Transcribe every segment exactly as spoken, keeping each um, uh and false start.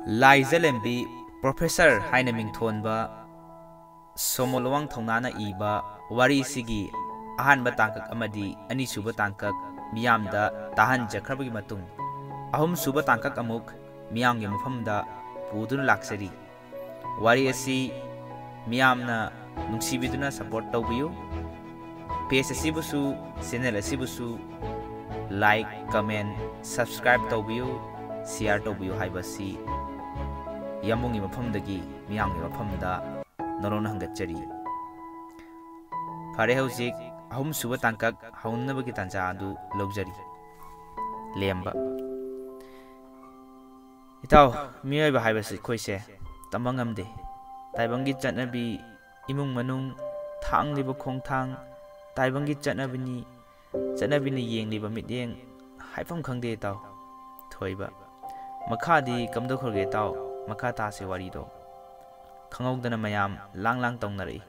ꯂꯥꯏꯖꯂꯦꯝꯕꯤ professor ꯍꯥꯏꯅ ꯃꯤꯡꯊꯣꯟꯕ ꯁꯣꯃꯣ ꯂꯨꯋꯥꯡ ꯊꯧꯅꯥꯅ ꯏꯕ ꯋꯥꯔꯤꯁꯤꯒꯤ ꯑꯍꯥꯟꯕ ꯇꯥꯡꯀꯛ ꯑꯃꯗꯤ ꯑꯅꯤꯁꯨꯕ ꯇꯥꯡꯀꯛ ꯃꯤꯌꯥꯝꯗ ꯇꯥꯍꯟꯖꯈ꯭ꯔꯕꯒꯤ ꯃꯇꯨꯡ, ꯑꯍꯨꯝꯁꯨꯕ ꯇꯥꯡꯀꯛ ꯑꯃꯨꯛ ꯃꯤꯌꯥꯝꯒꯤ ꯃꯐꯝꯗ ꯄꯨꯗꯨꯅ ꯂꯥꯛꯆꯔꯤ꯫ ꯋꯥꯔꯤ ꯑꯁꯤ ꯃꯤꯌꯥꯝꯅ ꯅꯨꯡꯁꯤꯕꯤꯗꯨꯅ support ꯇꯧꯕꯤꯌꯨ꯫ Page ꯑꯁꯤꯕꯨꯁꯨ, channel ꯑꯁꯤꯕꯨꯁꯨ like, comment, subscribe ꯇꯧꯕꯤꯌꯨ, share ꯇꯧꯕꯤꯌꯨ ꯍꯥꯏꯕꯁꯤ ꯌꯥꯝꯕꯨꯡꯒꯤ ꯃꯐꯝꯗꯒꯤ ꯃꯤꯌꯥꯝꯒꯤ ꯃꯐꯝꯗ ꯅꯔꯣꯟ ꯍꯪꯒꯠꯆꯔꯤ꯫ ꯐꯔꯦ, ꯍꯧꯖꯤꯛ ꯑꯍꯨꯝꯁꯨꯕ ꯇꯥꯡꯀꯛ ꯍꯧꯅꯅꯕꯒꯤ ꯇꯥꯟꯖꯥ ꯑꯗꯨ ꯂꯧꯖꯔꯤ꯫ ꯂꯦꯝꯕ꯫ ꯏꯇꯥꯎ, ꯃꯤꯑꯣꯏꯕ ꯍꯥꯏꯕꯁꯤ ꯑꯩꯈꯣꯏꯁꯦ ꯇꯝꯕ ꯉꯝꯗꯦ꯫ ꯇꯥꯏꯕꯪꯒꯤ ꯆꯠꯅꯕꯤ, ꯏꯃꯨꯡ ꯃꯅꯨꯡ, ꯊꯥꯡꯂꯤꯕ ꯈꯣꯡꯊꯥꯡ, ꯇꯥꯏꯕꯪꯒꯤ ꯆꯠꯅꯕꯤꯅꯤ, ꯆꯠꯅꯕꯤꯅ ꯌꯦꯡꯂꯤꯕ ꯃꯤꯠꯌꯦꯡ, ꯍꯥꯏꯐꯝ ꯈꯪꯗꯦ ꯏꯇꯥꯎ꯫ ꯊꯣꯏꯕ꯫ ꯃꯈꯥꯗꯤ ꯀꯝꯗꯧꯈ꯭ꯔꯒꯦ ꯏꯇꯥꯎ? ꯃꯈꯥ ꯇꯥꯁꯤ ꯋꯥꯔꯤꯗꯣ꯫ ꯈꯪꯍꯧꯗꯅ ꯃꯌꯥꯝ ꯂꯥꯡ ꯂꯥꯡ ꯇꯧꯅꯔꯛꯏ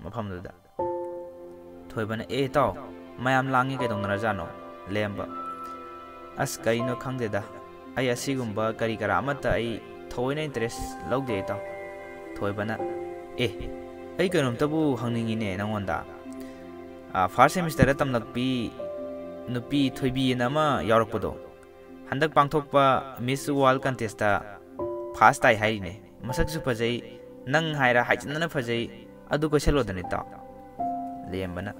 ꯃꯐꯝꯗꯨꯗ꯫ ꯊꯣꯏꯕꯅ, "ꯑꯦ ꯏꯇꯥꯎ, ꯃꯌꯥꯝ ꯂꯥꯡꯉꯤ ꯀꯩꯗꯧꯅꯔꯖꯥꯠꯅꯣ?" ꯂꯦꯝꯕ꯫ "ꯑꯁ, ꯀꯔꯤꯅꯣ ꯈꯪꯗꯦꯗ, ꯑꯩ ꯑꯁꯤꯒꯨꯝꯕ ꯀꯔꯤ ꯀꯔꯥ ꯑꯃꯠꯇ ꯑꯩ ꯊꯑꯣꯏꯅ interest ꯂꯧꯗꯦ ꯏꯇꯥꯎ꯫" ꯊꯣꯏꯕꯅ, "ꯑꯦ, ꯑꯩ ꯀꯩꯅꯣꯝꯇꯕꯨ ꯍꯪꯅꯤꯡꯉꯤꯅꯦ ꯅꯪꯉꯣꯟꯗ꯫ ꯑꯥ, first semesterꯗ ꯇꯝꯂꯛꯄꯤ ꯅꯨꯄꯤ ꯊꯣꯏꯕꯤ ꯑꯅ ꯑꯃ ꯌꯥꯎꯔꯛꯄꯗꯣ, ꯍꯟꯗꯛ ꯄꯥꯡꯊꯣꯛꯄ Miss World contestꯇ first ꯇꯥꯏ ꯍꯥꯏꯔꯤꯅꯦ꯫ ꯃꯁꯛꯁꯨ ꯐꯖꯩ, ꯅꯪ ꯍꯥꯏꯔ ꯍꯥꯏꯖꯤꯟꯅꯅ ꯐꯖꯩ, ꯑꯗꯨ ꯀꯣꯏꯁꯜꯂꯣꯗꯅ ꯏꯇꯥꯎ꯫" ꯂꯦꯝꯕꯅ,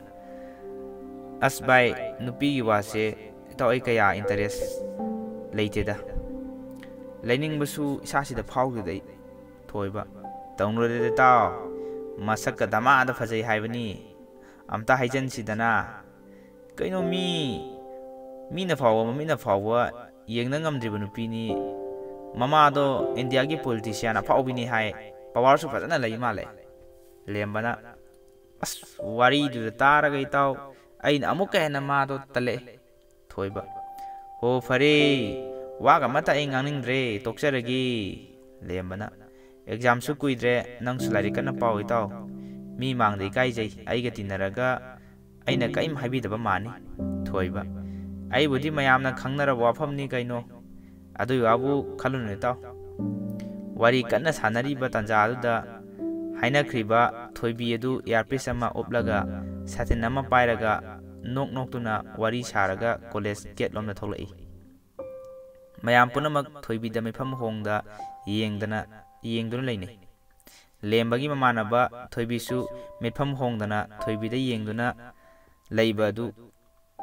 "ꯑꯁ ꯚꯥꯏ, ꯅꯨꯄꯤꯒꯤ ꯋꯥꯁꯦ ꯏꯇꯥꯎ ꯑꯩ ꯀꯌꯥ interest ꯂꯩꯇꯦꯗ꯫ ꯂꯩꯅꯤꯡꯕꯁꯨ ꯏꯁꯥꯁꯤꯗ ꯐꯥꯎꯗꯦꯗ ꯑꯩ꯫" ꯊꯣꯏꯕ, "ꯇꯧꯅꯨꯗ ꯏꯇꯥꯎ, ꯃꯁꯛꯀ ꯗꯃꯥꯗ ꯐꯖꯩ ꯍꯥꯏꯕꯅꯤ꯫ ꯑꯝꯇ ꯍꯥꯏꯖꯟꯁꯤꯗꯅ꯫ ꯀꯩꯅꯣ, ꯃꯤ, ꯃꯤꯅ ꯐꯥꯎꯕ, ꯃꯃꯤꯠꯅ ꯐꯥꯎꯕ ꯌꯦꯡꯅ ꯉꯝꯗ꯭ꯔꯤꯕ ꯅꯨꯄꯤꯅꯤ꯫ ꯃꯃꯥꯗꯣ ꯏꯟꯗꯤꯌꯥꯒꯤ politician ꯑꯐꯥꯎꯕꯤꯅꯤ ꯍꯥꯏ, powerꯁꯨ ꯐꯖꯅ ꯂꯩ ꯃꯥꯜꯂꯦ꯫" ꯂꯦꯝꯕꯅ, "ꯑꯁ, ꯋꯥꯔꯤꯗꯨꯗ ꯇꯥꯔꯒ ꯏꯇꯥꯎ, ꯑꯩꯅ ꯑꯃꯨꯛꯀ ꯍꯦꯟꯅ ꯃꯥꯗꯣ ꯇꯜꯂꯛꯑꯦ꯫" ꯊꯣꯏꯕ, "ꯍꯣ ꯐꯔꯦ, ꯋꯥꯒ ꯑꯃꯠꯇ ꯑꯩ ꯉꯥꯡꯅꯤꯡꯗ꯭ꯔꯦ, ꯇꯣꯛꯆꯔꯒꯦ꯫" ꯂꯦꯝꯕꯅ, "Examꯁꯨ ꯀꯨꯏꯗ꯭ꯔꯦ, ꯅꯪꯁꯨ ꯂꯥꯏꯔꯤꯛ ꯀꯟꯅ ꯄꯥꯎ ꯏꯇꯥꯎ꯫ ꯃꯤ ꯃꯥꯡꯗ ꯏꯀꯥꯏꯖꯩ, ꯑꯩꯒ ꯇꯤꯟꯅꯔꯒ ꯑꯩꯅ ꯀꯔꯤꯝ ꯍꯥꯏꯕꯤꯗꯕ ꯃꯥꯅꯤ꯫" ꯊꯣꯏꯕ, "ꯑꯩꯕꯨꯗꯤ ꯃꯌꯥꯝꯅ ꯈꯪꯅꯔꯕ ꯋꯥꯐꯝꯅꯤ ꯀꯩꯅꯣ, ꯑꯗꯨꯒꯤ ꯋꯥꯕꯨ ꯈꯜꯂꯨꯅꯨ ꯏꯇꯥꯎ꯫ ꯋꯥꯔꯤ ꯀꯟꯅ ꯁꯥꯟꯅꯔꯤꯕ ꯇꯥꯟꯖꯥꯗꯨꯗ ꯍꯥꯏꯅꯈ꯭ꯔꯤꯕ ꯊꯣꯏꯕꯤ ꯑꯗꯨ ꯏꯌꯥꯔꯄꯤꯁ ꯑꯃ ꯎꯞꯂꯒ ꯁꯥꯇꯤꯟ ꯑꯃ ꯄꯥꯏꯔꯒ ꯅꯣꯛ ꯅꯣꯛꯇꯨꯅ ꯋꯥꯔꯤ ꯁꯥꯔꯒ ꯀꯣꯂꯦꯖ ꯒꯦꯠ ꯂꯣꯝꯗ ꯊꯣꯛꯂꯛꯏ꯫ ꯃꯌꯥꯝ ꯄꯨꯝꯅꯃꯛ ꯊꯣꯏꯕꯤꯗ ꯃꯤꯠꯐꯝ ꯍꯣꯡꯗ ꯌꯦꯡꯗꯅ, ꯌꯦꯡꯗꯨꯅ ꯂꯩꯅꯩ꯫ ꯂꯦꯝꯕꯒꯤ ꯃꯃꯥꯟꯅꯕ ꯊꯣꯏꯕꯤꯁꯨ ꯃꯤꯠꯐꯝ ꯍꯣꯡꯗꯅ ꯊꯣꯏꯕꯤꯗ ꯌꯦꯡꯗꯨꯅ ꯂꯩꯕ ꯑꯗꯨ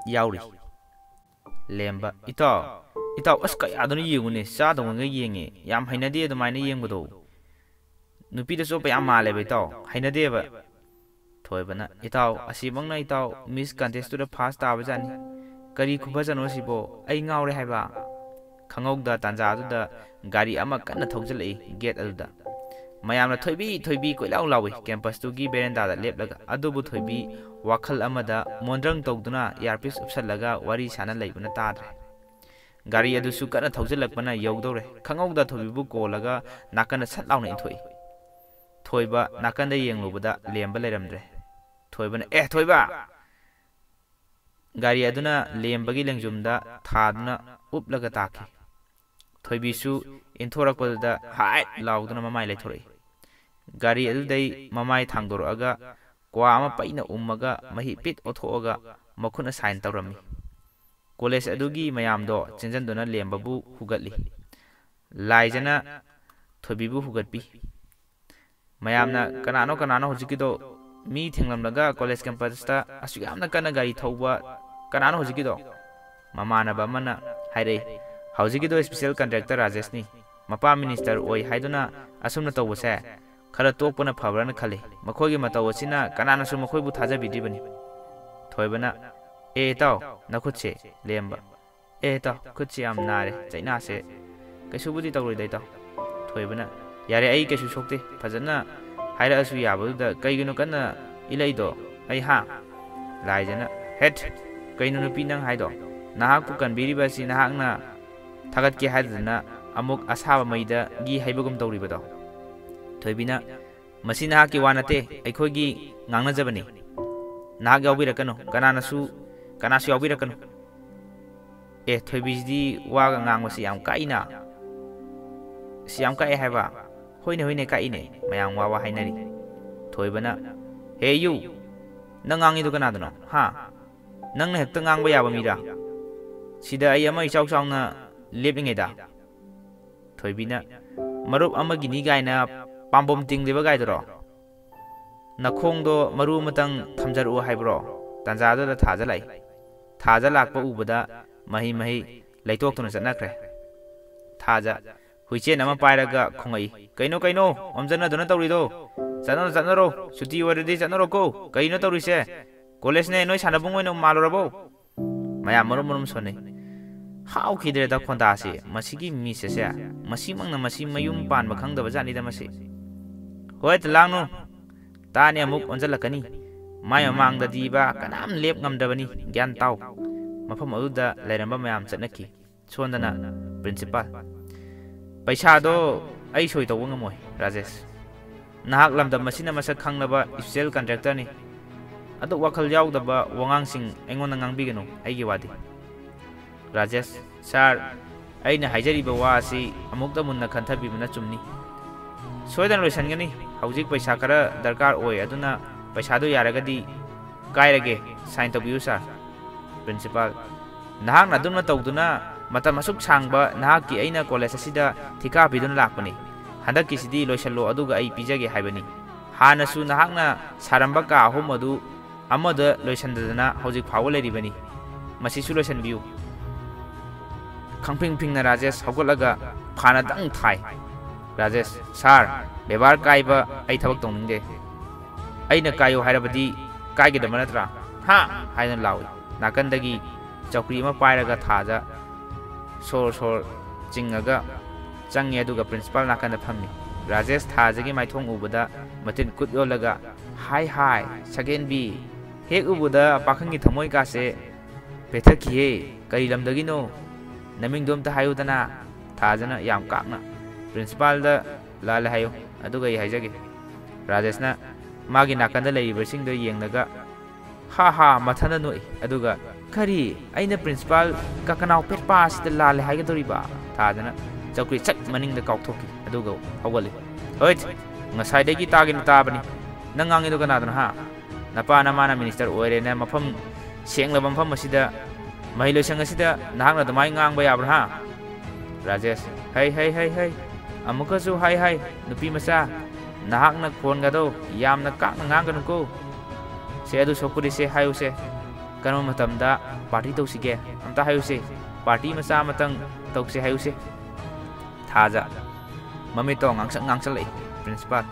ꯌꯥꯎꯔꯤ꯫ ꯂꯦꯝꯕ, "ꯏꯇꯥꯎ, ꯏꯇꯥꯎ, ꯑꯁ, ꯀꯌꯥꯗꯅꯣ ꯌꯦꯡꯉꯨꯅꯦ, ꯆꯥꯗꯧꯉꯩ ꯌꯦꯡꯉꯦ꯫ ꯌꯥꯝ ꯍꯩꯅꯗꯦ ꯑꯗꯨꯃꯥꯏꯅ ꯌꯦꯡꯕꯗꯣ꯫ ꯅꯨꯄꯤꯗ ꯆꯣꯞꯄ ꯌꯥꯝ ꯃꯥꯜꯂꯦꯕ, ꯏꯇꯥꯎ, ꯍꯩꯅꯗꯦꯕ"꯫ ꯊꯣꯏꯕꯅ, "ꯏꯇꯥꯎ, ꯑꯁꯤꯃꯛꯅ ꯏꯇꯥꯎ ꯃꯤꯁ ꯀꯟꯇꯦꯁꯇꯨꯗ ꯐꯥꯔꯁ ꯇꯥꯕꯖꯥꯠꯅꯤ꯫ ꯀꯔꯤ ꯈꯨꯐꯖꯅꯣ ꯁꯤꯕꯣ? ꯑꯩ ꯉꯥꯎꯔꯦ ꯍꯥꯏꯕ"꯫ ꯈꯪꯍꯧꯗ ꯇꯥꯟꯖꯥꯗꯨꯗ ꯒꯥꯔꯤ ꯑꯃ ꯀꯟꯅ ꯊꯧꯖꯤꯜꯂꯛꯏ ꯒꯦꯠ ꯑꯗꯨꯗ꯫ ꯃꯌꯥꯝꯅ "ꯊꯣꯏꯕꯤ, ꯊꯣꯏꯕꯤ" ꯀꯣꯏꯂꯥꯎ ꯂꯥꯎꯏ ꯀꯦꯝꯄꯁꯇꯨꯒꯤ ꯕꯦꯔꯦꯟꯗꯥꯗ ꯂꯦꯞꯂꯒ꯫ ꯑꯗꯨꯕꯨ ꯊꯣꯏꯕꯤ ꯋꯥꯈꯜ ꯑꯃꯗ ꯃꯣꯟꯗ꯭ꯔꯪ ꯇꯧꯗꯨꯅ ꯏꯌꯥꯔꯄꯤꯁ ꯎꯞꯁꯜꯂꯒ ꯋꯥꯔꯤ ꯁꯥꯟꯅ ꯂꯩꯕꯅ ꯇꯥꯗ꯭ꯔꯦ꯫ ꯒꯥꯔꯤ ꯑꯗꯨꯁꯨ ꯀꯟꯅ ꯊꯧꯖꯤꯜꯂꯛꯄꯅ ꯌꯧꯗꯧꯔꯦ꯫ ꯈꯪꯍꯧꯗ ꯊꯣꯏꯕꯤꯕꯨ ꯀꯣꯜꯂꯒ ꯅꯥꯀꯟꯗ ꯁꯠ ꯂꯥꯎꯅ ꯏꯟꯊꯣꯛꯏ꯫ ꯊꯣꯏꯕ ꯅꯥꯀꯟꯗ ꯌꯦꯡꯂꯨꯕꯗ ꯂꯦꯝꯕ ꯂꯩꯔꯝꯗ꯭ꯔꯦ꯫ ꯊꯣꯏꯕꯅ, "ꯑꯦ, ꯊꯣꯏꯕ!" ꯒꯥꯔꯤ ꯑꯗꯨꯅ ꯂꯦꯝꯕꯒꯤ ꯂꯦꯡꯖꯨꯝꯗ ꯊꯥꯗꯨꯅ ꯎꯞꯂꯒ ꯇꯥꯈꯤ꯫ ꯊꯣꯏꯕꯤꯁꯨ ꯏꯟꯊꯣꯔꯛꯄꯗꯨꯗ ꯍꯥꯏꯠ ꯂꯥꯎꯗꯨꯅ ꯃꯃꯥꯏ ꯂꯩꯊꯣꯔꯛꯏ꯫ ꯒꯥꯔꯤ ꯑꯗꯨꯗꯩ ꯃꯃꯥꯏ ꯊꯥꯡꯗꯣꯔꯛꯑꯒ ꯀ꯭ꯋꯥ ꯑꯃ ꯄꯩꯅ ꯎꯝꯃꯒ ꯃꯍꯤ ꯄꯤꯠ ꯑꯣꯊꯣꯛꯑꯒ ꯃꯈꯨꯠꯅ ꯁꯥꯏꯟ ꯇꯧꯔꯝꯃꯤ꯫ ꯀꯣꯂꯦꯖ ꯑꯗꯨꯒꯤ ꯃꯌꯥꯝꯗꯣ ꯆꯦꯟꯖꯟꯗꯨꯅ ꯂꯦꯝꯕꯕꯨ ꯍꯨꯒꯠꯂꯤ꯫ ꯂꯥꯏꯖꯅ ꯊꯣꯏꯕꯤꯕꯨ ꯍꯨꯒꯠꯄꯤ꯫ ꯃꯌꯥꯝꯅ, "ꯀꯅꯥꯅꯣ, ꯀꯅꯥꯅꯣ ꯍꯧꯖꯤꯛꯀꯤꯗꯣ? ꯃꯤ ꯊꯦꯡꯂꯝꯂꯒ ꯀꯣꯂꯦꯖ ꯀꯦꯝꯄꯁꯇ ꯑꯁꯨꯛ ꯌꯥꯝꯅ ꯀꯟꯅ ꯒꯥꯔꯤ ꯊꯧꯕ ꯀꯅꯥꯅꯣ ꯍꯧꯖꯤꯛꯀꯤꯗꯣ?" ꯃꯃꯥꯟꯅꯕ ꯑꯃꯅ ꯍꯥꯏꯔꯛꯏ, "ꯍꯧꯖꯤꯛꯀꯤꯗꯣ ꯏꯁꯄꯤꯁꯦꯜ ꯀꯟꯇ꯭ꯔꯦꯛꯇꯔ ꯔꯥꯖꯦꯁꯅꯤ꯫ ꯃꯄꯥ ꯃꯤꯅꯤꯁꯇꯔ ꯑꯣꯏ ꯍꯥꯏꯗꯨꯅ ꯑꯁꯨꯝꯅ ꯇꯧꯕꯁꯦ ꯈꯔ ꯇꯣꯛꯄꯅ ꯐꯕ꯭ꯔꯥꯅ ꯈꯜꯂꯤ꯫ ꯃꯈꯣꯏꯒꯤ ꯃꯇꯧ ꯑꯁꯤꯅ ꯀꯅꯥꯅꯁꯨ ꯃꯈꯣꯏꯕꯨ ꯊꯥꯖꯕꯤꯗ꯭ꯔꯤꯕꯅꯤ"꯫ ꯊꯣꯏꯕꯅ, "ꯑꯦ ꯏꯇꯥꯎ, ꯅꯈꯨꯠꯁꯦ"꯫ ꯂꯦꯝꯕ, "ꯑꯦ ꯏꯇꯥꯎ, ꯈꯨꯠꯁꯦ ꯌꯥꯝ ꯅꯥꯔꯦ, ꯆꯩꯅꯥꯁꯦ꯫ ꯀꯩꯁꯨꯕꯨꯗꯤ ꯇꯧꯔꯣꯏꯗ ꯏꯇꯥꯎ"꯫ ꯊꯣꯏꯕꯅ, "ꯌꯥꯔꯦ, ꯑꯩ ꯀꯩꯁꯨ ꯁꯣꯛꯇꯦ, ꯐꯖꯅ ꯍꯥꯏꯔꯛꯑꯁꯨ ꯌꯥꯕꯗꯨꯗ ꯀꯩꯒꯤꯅꯣ ꯀꯟꯅ ꯏꯜꯂꯛꯏꯗꯣ ꯑꯩ, ꯍꯥ?" ꯂꯥꯏꯖꯅ, "ꯍꯦꯠ! ꯀꯩꯅꯣ ꯅꯨꯄꯤ ꯅꯪ ꯍꯥꯏꯗꯣ? ꯅꯍꯥꯛꯄꯨ ꯀꯟꯕꯤꯔꯤꯕ ꯑꯁꯤ ꯅꯍꯥꯛꯅ ꯊꯥꯒꯠꯀꯦ ꯍꯥꯏꯗꯗꯅ ꯑꯃꯨꯛ ꯑꯁꯥꯕ ꯃꯩꯗꯒꯤ ꯍꯩꯕꯒꯨꯝ ꯇꯧꯔꯤꯕꯗꯣ?" ꯊꯣꯏꯕꯤꯅ, "ꯃꯁꯤ ꯅꯍꯥꯛꯀꯤ ꯋꯥ ꯅꯠꯇꯦ, ꯑꯩꯈꯣꯏꯒꯤ ꯉꯥꯡꯅꯖꯕꯅꯤ꯫ ꯅꯍꯥꯛ ꯌꯥꯎꯕꯤꯔꯛꯀꯅꯨ, ꯀꯅꯥꯅꯁꯨ, ꯀꯅꯥꯁꯨ ꯌꯥꯎꯕꯤꯔꯛꯀꯅꯨ"꯫ ꯑꯦ, ꯊꯣꯏꯕꯤꯁꯤꯗꯤ ꯋꯥꯒ ꯉꯥꯡꯕꯁꯤ ꯌꯥꯝ ꯀꯥꯏꯅ꯫ "ꯁꯤ ꯌꯥꯝ ꯀꯛꯑꯦ ꯍꯥꯏꯕ?" "ꯍꯣꯏꯅꯦ, ꯍꯣꯏꯅꯦ, ꯀꯛꯏꯅꯦ," ꯃꯌꯥꯝ ꯋꯥ ꯋꯥ ꯍꯥꯏꯅꯔꯤ꯫ ꯊꯣꯏꯕꯅ, "ꯍꯦ ꯌꯨ, ꯅꯪ ꯉꯥꯡꯉꯤꯗꯣ ꯀꯅꯥꯗꯅꯣ? ꯍꯥ? ꯅꯪꯅ ꯍꯦꯛꯇ ꯉꯥꯡꯕ ꯌꯥꯕ ꯃꯤꯔꯥ? ꯁꯤꯗ ꯑꯩ ꯑꯃ ꯏꯆꯥꯎ ꯆꯥꯎꯅ ꯂꯦꯞꯂꯤꯉꯩꯗ?" ꯊꯣꯏꯕꯤꯅ, "ꯃꯔꯨꯞ ꯑꯃꯒꯤꯅꯤ ꯀꯥꯏꯅ ꯄꯥꯝꯕꯣꯝ ꯇꯤꯡꯂꯤꯕ ꯒꯥꯏꯗꯨꯔꯣ? ꯅꯈꯣꯡꯗꯣ ꯃꯔꯨ ꯑꯃꯇꯪ ꯊꯝꯖꯔꯛꯎ ꯍꯥꯏꯕ꯭ꯔꯣ?" ꯇꯥꯟꯖꯥꯗꯨꯗ ꯊꯥꯖ ꯂꯥꯛꯏ꯫ ꯊꯥꯖ ꯂꯥꯛꯄ ꯎꯕꯗ ꯃꯍꯩ ꯃꯍꯩ ꯂꯩꯇꯣꯛꯇꯨꯅ ꯆꯠꯅꯈ꯭ꯔꯦ꯫ ꯊꯥꯖ, ꯍꯨꯏꯆꯦꯟ ꯑꯃ ꯄꯥꯏꯔꯒ ꯈꯣꯡꯉꯛꯏ꯫ "ꯀꯩꯅꯣ, ꯀꯩꯅꯣ ꯑꯣꯝꯖꯟꯅꯗꯨꯅ ꯇꯧꯔꯤꯗꯣ? ꯆꯠꯅꯔꯣ, ꯆꯠꯅꯔꯣ, ꯁꯨꯇꯤ ꯑꯣꯏꯔꯗꯤ ꯆꯠꯅꯔꯣꯀꯣ꯫ ꯀꯩꯅꯣ ꯇꯧꯔꯤꯁꯦ? ꯀꯣꯂꯦꯖꯅꯦ ꯅꯣꯏ ꯁꯥꯟꯅꯕꯨꯡ ꯑꯣꯏꯅ ꯃꯥꯜꯂꯨꯔꯕꯣ?" ꯃꯌꯥꯝ ꯃꯔꯨꯝ ꯃꯔꯨꯝ ꯁꯣꯟꯅꯩ꯫ ꯍꯥꯎꯈꯤꯗ꯭ꯔꯦꯗ ꯈꯣꯟꯗꯥꯁꯤ, ꯃꯁꯤꯒꯤ ꯃꯤꯁ ꯑꯁꯦ, ꯃꯁꯤꯃꯛꯅ ꯃꯁꯤ ꯃꯌꯨꯝ ꯄꯥꯟꯕ ꯈꯪꯗꯕ ꯖꯥꯠꯅꯤꯗ ꯃꯁꯤ꯫ "ꯍꯣꯏ, ꯂꯥꯡꯅꯨ, ꯇꯥꯅꯤ ꯑꯃꯨꯛ ꯑꯣꯟꯁꯤꯜꯂꯛꯀꯅꯤ꯫ ꯃꯥꯏ ꯃꯃꯥꯡꯗꯗꯤꯕ ꯀꯅꯥꯝ ꯂꯦꯞ ꯉꯝꯗ꯭ꯔꯕꯅꯤ, ꯒ꯭ꯌꯥꯟ ꯇꯥꯎ꯫" ꯃꯐꯝ ꯑꯗꯨꯗ ꯂꯩꯔꯝꯕ ꯃꯌꯥꯝ ꯆꯠꯅꯈꯤ꯫ ꯁꯣꯝꯗꯅ ꯄ꯭ꯔꯤꯟꯁꯤꯄꯥꯜ, "ꯄꯩꯁꯥꯗꯣ ꯑꯩ ꯁꯣꯏ ꯇꯧꯕ ꯉꯝꯃꯣꯏ, ꯔꯥꯖꯦꯁ꯫ ꯅꯍꯥꯛ ꯂꯝꯗꯝ ꯑꯁꯤꯅ ꯃꯁꯛ ꯈꯪꯂꯕ ꯏꯁꯄꯤꯁꯦꯜ ꯀꯟꯇ꯭ꯔꯦꯛꯇꯔꯅꯤ꯫ ꯑꯗꯨ ꯋꯥꯈꯜ ꯌꯥꯎꯗꯕ ꯋꯥꯉꯥꯡꯁꯤꯡ ꯑꯩꯉꯣꯟꯗ ꯉꯥꯡꯕꯤꯒꯅꯨ, ꯑꯩꯒꯤ ꯋꯥꯗꯤ꯫" ꯔꯥꯖꯦꯁ, "ꯁꯥꯔ, ꯑꯩꯅ ꯍꯥꯏꯖꯔꯤꯕ ꯋꯥ ꯑꯁꯤ ꯑꯃꯨꯛꯇ ꯃꯨꯟꯅ ꯈꯟꯊꯕꯤꯕꯅ ꯆꯨꯝꯅꯤ꯫ ꯁꯣꯏꯗꯅ ꯂꯣꯏꯁꯤꯟꯒꯅꯤ꯫ ꯍꯧꯖꯤꯛ ꯄꯩꯁꯥ ꯈꯔ ꯗꯔꯀꯥꯔ ꯑꯣꯏ, ꯑꯗꯨꯅ ꯄꯩꯁꯥꯗꯨ ꯌꯥꯔꯒꯗꯤ ꯀꯥꯏꯔꯒꯦ, ꯁꯥꯏꯟ ꯇꯧꯕꯤꯌꯨ, ꯁꯥꯔ꯫" ꯄ꯭ꯔꯤꯟꯁꯤꯄꯥꯜ, "ꯅꯍꯥꯛꯅ ꯑꯗꯨꯝꯅ ꯇꯧꯗꯨꯅ ꯃꯇꯝ ꯑꯁꯨꯛ ꯁꯥꯡꯕ ꯅꯍꯥꯛꯀꯤ ꯑꯩꯅ ꯀꯣꯂꯦꯖ ꯑꯁꯤꯗ ꯊꯤꯀꯥ ꯄꯤꯗꯨꯅ ꯂꯥꯛꯄꯅꯤ꯫ ꯍꯟꯗꯛꯀꯤꯁꯤꯗꯤ ꯂꯣꯏꯁꯤꯜꯂꯣ, ꯑꯗꯨꯒ ꯑꯩ ꯄꯤꯖꯒꯦ ꯍꯥꯏꯕꯅꯤ꯫ ꯍꯥꯟꯅꯁꯨ ꯅꯍꯥꯛꯅ ꯁꯥꯔꯝꯕ ꯀꯥ ꯑꯍꯨꯝ ꯑꯗꯨ ꯑꯃꯗ ꯂꯣꯏꯁꯤꯟꯗꯗꯅ ꯍꯧꯖꯤꯛ ꯐꯥꯎꯕ ꯂꯩꯔꯤꯕꯅꯤ꯫ ꯃꯁꯤꯁꯨ ꯂꯣꯏꯁꯤꯟꯕꯤꯌꯨ꯫" ꯈꯪꯐꯤꯡ ꯐꯤꯡꯅ ꯔꯥꯖꯦꯁ ꯍꯧꯒꯠꯂꯒ ꯐꯥꯅꯗꯪ ꯊꯥꯏ꯫ ꯔꯥꯖꯦꯁ, "ꯁꯥꯔ, ꯕꯦꯕꯥꯔ ꯀꯥꯏꯕ ꯑꯩ ꯊꯕꯛ ꯇꯧꯅꯤꯡꯗꯦ꯫ ꯑꯩꯅ ꯀꯥꯏꯌꯨ ꯍꯥꯏꯔꯕꯗꯤ ꯀꯥꯏꯒꯗꯕ ꯅꯠꯇ꯭ꯔꯥ? ꯍꯥ?" ꯍꯥꯏꯗꯨꯅ ꯂꯥꯎꯏ꯫ ꯅꯥꯀꯟꯗꯒꯤ ꯆꯧꯀ꯭ꯔꯤ ꯑꯃ ꯄꯥꯏꯔꯒ ꯊꯥꯖ ꯁꯣꯔ ꯁꯣꯔ ꯆꯤꯡꯉꯒ ꯆꯪꯉꯤ, ꯑꯗꯨꯒ ꯄ꯭ꯔꯤꯟꯁꯤꯄꯥꯜ ꯅꯥꯀꯟꯗ ꯐꯝꯃꯤ꯫ ꯔꯥꯖꯦꯁ ꯊꯥꯖꯒꯤ ꯃꯥꯏꯊꯣꯡ ꯎꯕꯗ ꯃꯇꯤꯟ ꯀꯨꯠ ꯌꯣꯜꯂꯒ, "ꯍꯥꯏ ꯍꯥꯏ, ꯁꯒꯦꯟꯕꯤ, ꯍꯦꯛ ꯎꯕꯗ ꯄꯥꯈꯪꯒꯤ ꯊꯃꯣꯏ ꯀꯥꯁꯦ ꯄꯦꯊꯛꯈꯤꯌꯦ꯫ ꯀꯔꯤ ꯂꯝꯗꯒꯤꯅꯣ? ꯅꯃꯤꯡꯗꯣ ꯑꯝꯇ ꯍꯥꯏꯌꯨꯗꯅ꯫" ꯊꯥꯖꯅ ꯌꯥꯝ ꯀꯥꯛꯅ, "ꯄ꯭ꯔꯤꯟꯁꯤꯄꯥꯜꯗ ꯂꯥꯜꯂꯦ ꯍꯥꯏꯌꯨ, ꯑꯗꯨꯒ ꯑꯩ ꯍꯥꯏꯖꯒꯦ꯫" ꯔꯥꯖꯦꯁꯅ ꯃꯥꯒꯤ ꯅꯥꯀꯟꯗ ꯂꯩꯔꯤꯕꯁꯤꯡꯗ ꯌꯦꯡꯂꯒ ꯍꯥ ꯍꯥ ꯃꯊꯟꯗ ꯅꯣꯛꯏ꯫ ꯑꯗꯨꯒ, "ꯀꯔꯤ? ꯑꯩꯅ ꯄ꯭ꯔꯤꯟꯁꯤꯄꯥꯜ ꯀꯀꯅꯥꯎ ꯄꯦꯠꯄ ꯑꯁꯤꯗ ꯂꯥꯜꯂꯦ ꯍꯥꯏꯒꯗꯧꯔꯤꯕ?" ꯊꯥꯖꯅ ꯆꯧꯀ꯭ꯔꯤ ꯁꯠ ꯃꯅꯤꯡꯗ ꯀꯥꯎꯊꯣꯛꯈꯤ꯫ ꯑꯗꯨꯒ ꯍꯧꯒꯠꯂꯤ꯫ "ꯍꯣꯏꯠ, ꯉꯁꯥꯏꯗꯒꯤ ꯇꯥꯒꯦꯅ ꯇꯥꯕꯅꯤ꯫ ꯅꯪ ꯉꯥꯡꯉꯤꯗꯣ ꯀꯅꯥꯗꯅꯣ, ꯍꯥ? ꯅꯄꯥ ꯅꯃꯥꯅ ꯃꯤꯅꯤꯁꯇꯔ ꯑꯣꯏꯔꯦꯅ ꯃꯐꯝ ꯁꯦꯡꯂꯕ ꯃꯐꯝ ꯑꯁꯤꯗ, ꯃꯍꯩ ꯂꯣꯏꯁꯪ ꯑꯁꯤꯗ ꯅꯍꯥꯛꯅ ꯑꯗꯨꯃꯥꯏꯅ ꯉꯥꯡꯕ ꯌꯥꯕ꯭ꯔꯥ, ꯍꯥ?" ꯔꯥꯖꯦꯁ, "ꯍꯩ, ꯍꯩ, ꯍꯩ, ꯍꯩ꯫ ꯑꯃꯨꯛꯀꯁꯨ ꯍꯥꯏ, ꯍꯥꯏ, ꯅꯨꯄꯤ ꯃꯆꯥ, ꯅꯍꯥꯛꯅ ꯈꯣꯟꯒꯗꯣ ꯌꯥꯝꯅ ꯀꯥꯛꯅ ꯉꯥꯡꯒꯅꯨꯀꯣ꯫ ꯁꯦ, ꯑꯗꯨ ꯁꯣꯛꯄꯨꯗꯤ ꯁꯦ ꯍꯥꯏꯌꯨꯁꯦ꯫ ꯀꯔꯝꯕ ꯃꯇꯝꯗ ꯄꯥꯔꯇꯤ ꯇꯧꯁꯤꯒꯦ? ꯑꯝꯇ ꯍꯥꯏꯌꯨꯁꯦ꯫ ꯄꯥꯔꯇꯤ ꯃꯆꯥ ꯑꯃꯇꯪ ꯇꯧꯁꯦ ꯍꯥꯏꯌꯨꯁꯦ꯫" ꯊꯥꯖ, ꯃꯃꯤꯠꯇꯣ ꯉꯥꯡꯁꯪ ꯉꯥꯡꯁꯜꯂꯛꯏ꯫ ꯄ꯭ꯔꯤꯟꯁꯤꯄꯥꯜ,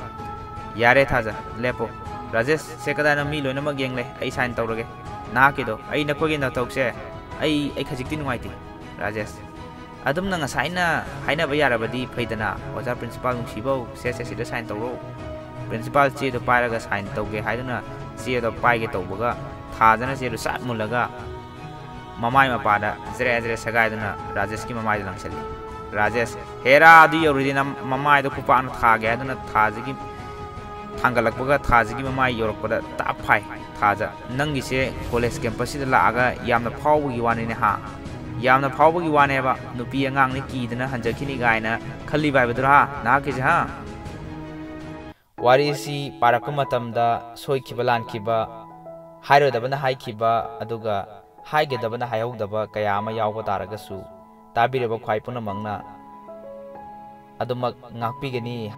"ꯌꯥꯔꯦ ꯊꯥꯖ, ꯂꯦꯞꯄꯣ꯫ ꯔꯥꯖꯦꯁ, ꯁꯦ ꯀꯗꯥꯏꯅꯣ? ꯃꯤ ꯂꯣꯏꯅꯃꯛ ꯌꯦꯡꯂꯦ꯫ ꯑꯩ ꯁꯥꯏꯟ ꯇꯧꯔꯒꯦ꯫ ꯅꯍꯥꯛꯀꯤꯗꯣ ꯑꯩ ꯅꯈꯣꯏꯒꯤ ꯅꯊꯧꯁꯦ ꯑꯩ, ꯑꯩ ꯈꯖꯤꯛꯇꯤ ꯅꯨꯡꯉꯥꯏꯇꯦ꯫" ꯔꯥꯖꯦꯁ, "ꯑꯗꯨꯝꯅ ꯉꯁꯥꯏꯅ ꯍꯥꯏꯅꯕ ꯌꯥꯔꯕꯗꯤ ꯐꯩꯗꯅ, ꯑꯣꯖꯥ ꯄ꯭ꯔꯤꯟꯁꯤꯄꯥꯜ ꯅꯨꯡꯁꯤꯕꯧ꯫ ꯁꯦ, ꯁꯦ, ꯁꯤꯗ ꯁꯥꯏꯟ ꯇꯧꯔꯣ꯫" ꯄ꯭ꯔꯤꯟꯁꯤꯄꯥꯜ ꯆꯦꯗꯣ ꯄꯥꯏꯔꯒ ꯁꯥꯏꯟ ꯇꯧꯒꯦ ꯍꯥꯏꯗꯨꯅ ꯆꯦꯗꯣ ꯄꯥꯏꯒꯦ ꯇꯧꯕꯒ, ꯊꯥꯖꯅ ꯆꯦꯗꯣ ꯆꯥꯠ ꯃꯨꯜꯂꯒ ꯃꯃꯥꯏ ꯃꯄꯥꯗ ꯖꯦꯔꯦ ꯖꯦꯔꯦ ꯁꯦꯒꯥꯏꯗꯨꯅ ꯔꯥꯖꯦꯁꯀꯤ ꯃꯃꯥꯏꯗ ꯂꯪꯁꯤꯜꯂꯤ꯫ ꯔꯥꯖꯦꯁ, "ꯍꯦꯔꯥ, ꯑꯗꯨ ꯌꯧꯔꯗꯤ ꯅꯝ-, ꯃꯃꯥꯏꯗꯣ ꯈꯨꯄꯥꯛꯅ ꯊꯥꯒꯦ" ꯍꯥꯏꯗꯨꯅ ꯊꯥꯖꯒꯤ ꯊꯥꯡꯒꯠꯂꯛꯄꯒ ꯊꯥꯖꯒꯤ ꯃꯃꯥꯏ ꯌꯧꯔꯛꯄꯗ ꯇꯥꯞ ꯐꯥꯏ꯫ ꯊꯥꯖ, "ꯅꯪꯒꯤꯁꯦ ꯀꯣꯂꯦꯖ ꯀꯦꯝꯄꯁꯁꯤꯗ ꯂꯥꯛꯑꯒ ꯌꯥꯝꯅ ꯐꯥꯎꯕꯒꯤ ꯋꯥꯅꯤꯅꯦ, ꯍꯥ? ꯌꯥꯝꯅ ꯐꯥꯎꯕꯒꯤ ꯋꯥꯅꯦꯕ, ꯅꯨꯄꯤ ꯑꯉꯥꯡꯅꯤ ꯀꯤꯗꯅ ꯍꯟꯖꯈꯤꯅꯤ ꯀꯥꯏꯅ ꯈꯜꯂꯤꯕ ꯍꯥꯏꯕꯗꯨꯔꯥ, ꯍꯥ? ꯅꯍꯥꯛꯀꯤꯁꯦ, ꯍꯥ?" ꯋꯥꯔꯤꯁꯤ ꯄꯥꯔꯛꯄ ꯃꯇꯝꯗ ꯁꯣꯏꯈꯤꯕ ꯂꯥꯟꯈꯤꯕ, ꯍꯥꯏꯔꯣꯏꯗꯕꯅ ꯍꯥꯏꯈꯤꯕ, ꯑꯗꯨꯒ ꯍꯥꯏꯒꯗꯕꯅ ꯍꯥꯏꯍꯧꯗꯕ ꯀꯌꯥ ꯑꯃ ꯌꯥꯎꯕ ꯇꯥꯔꯒꯁꯨ, ꯇꯥꯕꯤꯔꯤꯕ ꯈ꯭ꯋꯥꯏ ꯄꯨꯝꯅꯃꯛꯅ ꯑꯗꯨꯃꯛ ꯉꯥꯛꯄꯤꯒꯅꯤ꯫